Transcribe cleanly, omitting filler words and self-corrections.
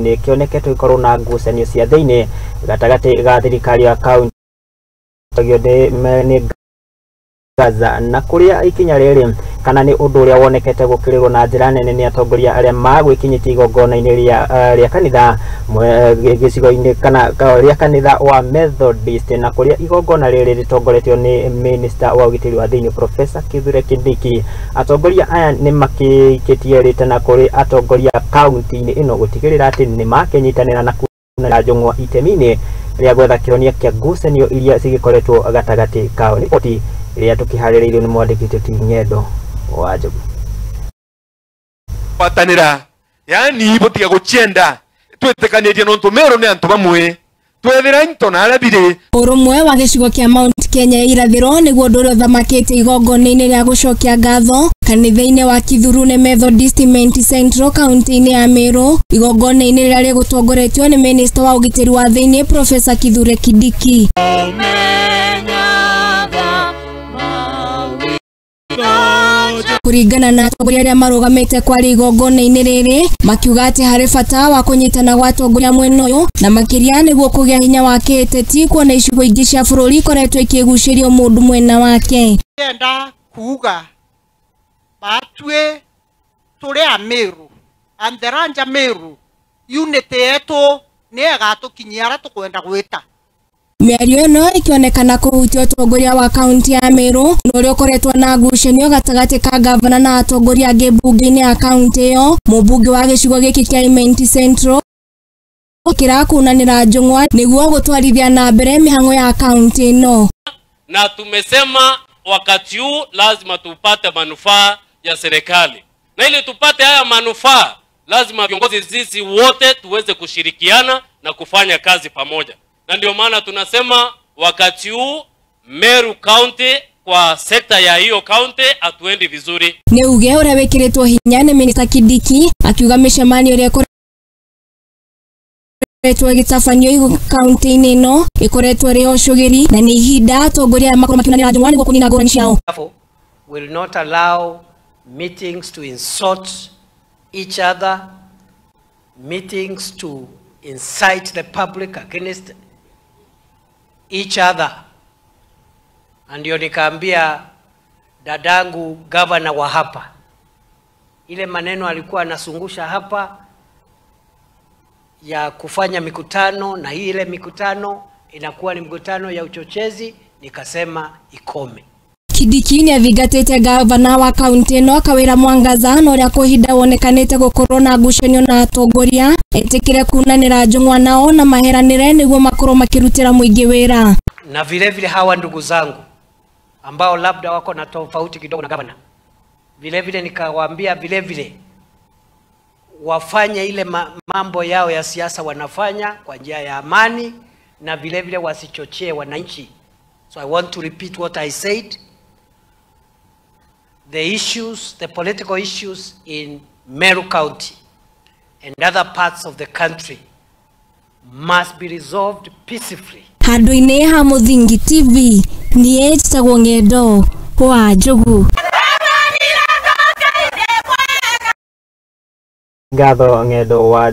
Nĩ kĩoneketwo gĩkorwo na ngucanio cia thĩinĩ gatagatĩ ga thirikari ya kaunti nĩ Gaza na kũrĩa ikinya rĩrĩ kana nĩ ũndũ ũrĩa wonekete gũkĩrĩrwo na njĩra nene nĩ atongoria arĩa magwĩkinyĩtie igongona-inĩ rĩa kanitha gĩcigo-inĩ kana rĩa kanitha wa Methodist na kũrĩa igongona rĩrĩ rĩtongoretio nĩ minister wa ũgitĩri wa thĩinĩ Professor Kithure Kindiki. Atongoria aya nĩ makĩikĩtie rĩtana kũrĩ atongoria kaunti-inĩ ĩno gũtigĩrĩra atĩ nĩ makĩnyitanĩra na kuna njũng'wa itemi-inĩ rĩa gwetha kĩhonia kĩa ngucanio iria cigĩkoretwo gatagatĩ kao. Nĩ riboti ĩrĩa tũkĩharĩrĩirio nĩ mwandĩki witũ Ng'endo wa Njogu. Gwatanĩra yani butiga guchienda twĩtĩkanĩtie nontu Meru nĩ antu bamwe twethera into na aria biri. Ũrũmwe wa gĩcigo kĩa Mount Kenya ya irathĩro nĩguo ũndũ ũrĩa ũthamakĩte igongona-inĩ rĩa gũcokia ngatho kanitha-inĩ wa Kithurune Methodist Menti Central kaunti-inĩ ya Meru, igongona-inĩ rĩrĩa rĩgũtongoretio nĩ Minister wa ũgitĩri wa thĩinĩ Professor Kithure Kindiki. Kũringana na atongoria arĩa marũgamĩte kwarĩ igongona-inĩ rĩrĩ, makiuga atĩ harĩ bata wa kũnyitana gwa atongoria mwena ũyũ na makĩria nĩguo kũgĩa hinya wa kĩũteti kuona icigo ingĩ cia bũrũri ikoretwo ikĩgucĩrio mũndũ mwena wake. Ndĩrenda kuuga batue tũrĩ a Meru and the Ranja Meru unity yetu nĩ ĩgatũkinyia harĩa tũkwenda gwĩta. Mĩario ĩno ĩkĩonekana kũhutia ũtongoria wa kaunti ya Meru na ũrĩa ũkoretwo na ngucanio gatagatĩ ka gavana na atongoria angĩ mbunge-inĩ ya kaunti ĩyo. Mũmbunge wa gĩcigo gĩkĩ kĩa Imenti Central kĩrakunanĩra njũng'wa nĩguo gũtwarithia na mbere mĩhang'o ya kaunti ĩno. Na tumesema wakati huu lazima tupate manufaa ya serikali, na ili tupate haya manufaa lazima viongozi sisi wote tuweze kushirikiana na kufanya kazi pamoja. Na ndio maana tunasema wakati huu Meru County kwa sekta ya hiyo county hatuendi vizuri. Nĩ uge ũrĩa wĩkĩrĩtwo hinya nĩ Minister Kindiki akiuga mĩcemanio ĩrĩa ĩkoretwo ĩgĩtabanio kaunti-inĩ ĩno ĩkoretwo ĩrĩ ya ũcũgĩri na nĩ ihinda atongoria aya makorwo makĩonanĩra njũng'wa nĩguo kũnina ngũrani ciao. Will not allow meetings to insult each other, meetings to incite the public against each other. Na ndio nikaambia dadangu governor wa hapa, ile maneno alikuwa anasungusha hapa ya kufanya mikutano, na hii ile mikutano inakuwa ni mikutano ya uchochezi, nikasema ikome. Kindiki nĩathingatĩte gavana wa kaunti ĩno Kawĩra Mwangaza na ũrĩa kwa ihinda wonekanĩte gũkorwo na ngucanio na atongoria etĩkĩre kunanĩra njũng'wa nao na maheranĩre nĩguo makorwo makĩrutĩra mũingĩ wĩra. Na vile vile hawa ndugu zangu ambao labda wako na tofauti kidogo na gavana, vile vile nikawaambia vile vile wafanye ile mambo yao ya siasa wanafanya kwa njia ya amani, na vile vile wasichochee wananchi. So I want to repeat what I said. The issues, the political issues in Meru County and other parts of the country must be resolved peacefully. Handũ-inĩ ha Mũthingi TV niĩ njĩtagwo Ng'endo wa Njogu. Ngatho Ng'endo wa